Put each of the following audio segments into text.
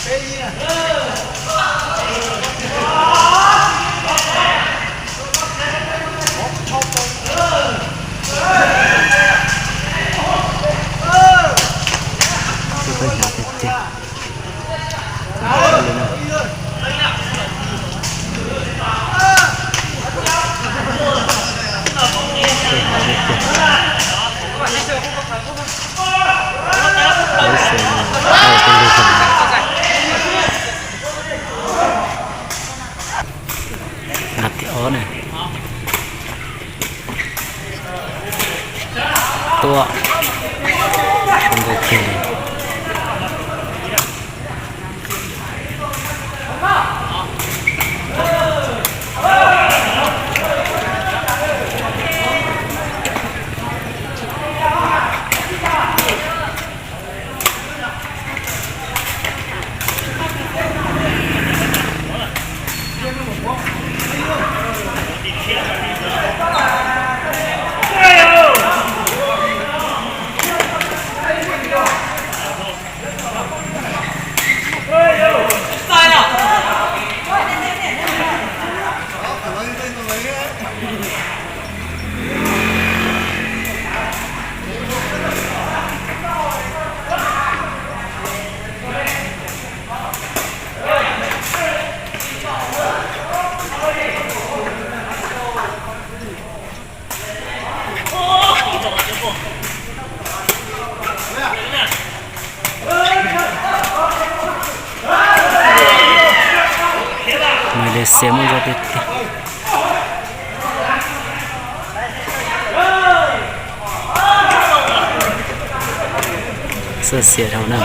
Tus peb hnyav tiag tiag. Nab tim ob na. Tuaj. Zoo nkauj kawg li. Malaysia muaj zog tiag tiag. Xwb xiam dhau na.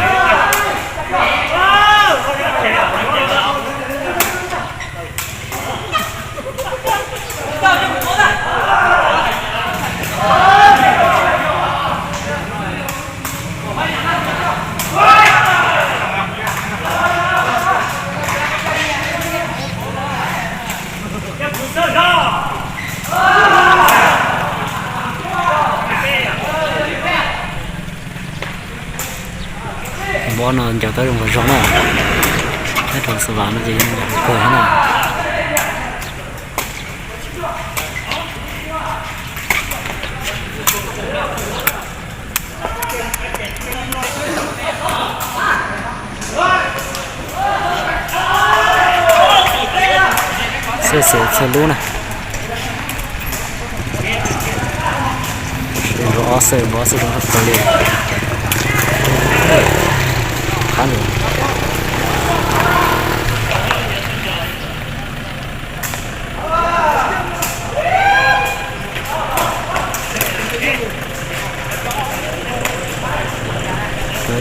Mob no ncaws tau zoo zog na. Nyob rau Xas Vas no ces yeej ncaws kawg thiab na. Xwb xiam txhua lub na. Nrau ob xwb, nrau ob xwb zoo kawg li. Qab lawm.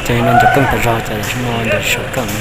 Cov no ncaws keej tas zog, cov no ncaws tsis keej.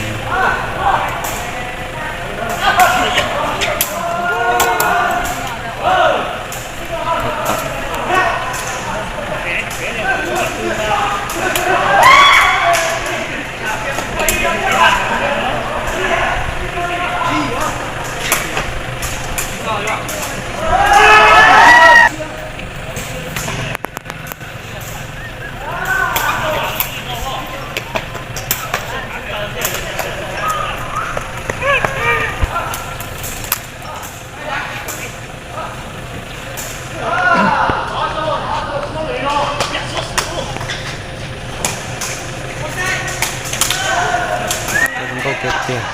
Zoo nkauj tiag tiag.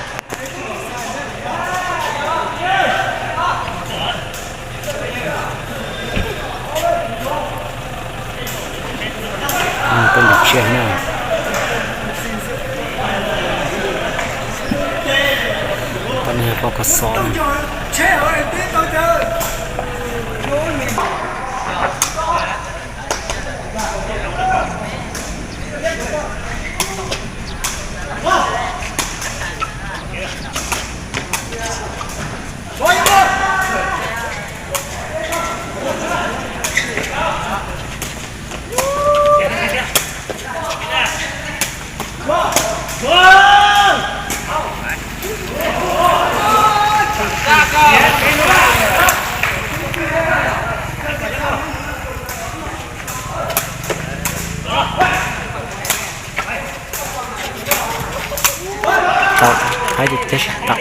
Tuaj nrog tsiaj na. Qhov no yog poj kos xov na. Tau, haib tiag tiag sib tau.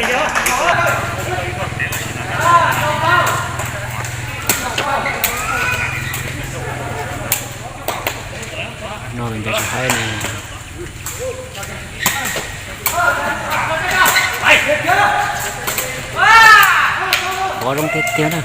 No lawv ncav tsis haib ne. Ua zoo tiag tiag na.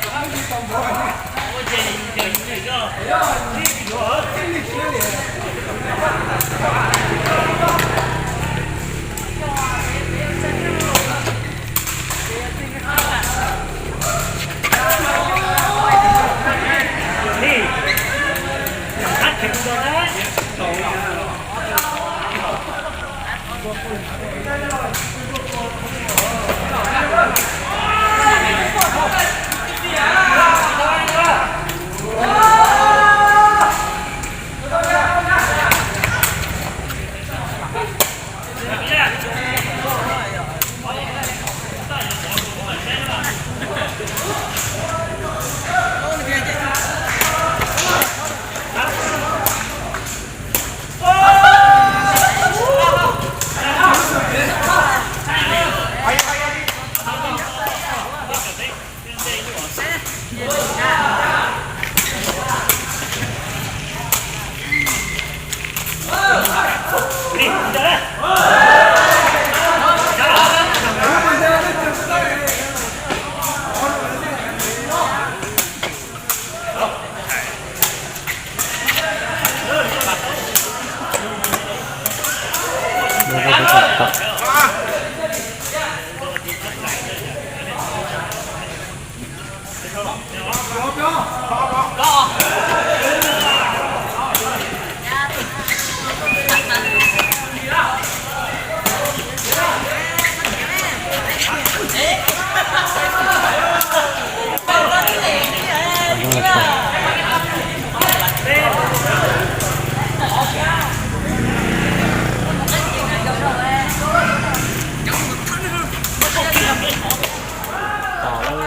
Tau lawm,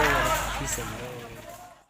ib xeem lawm.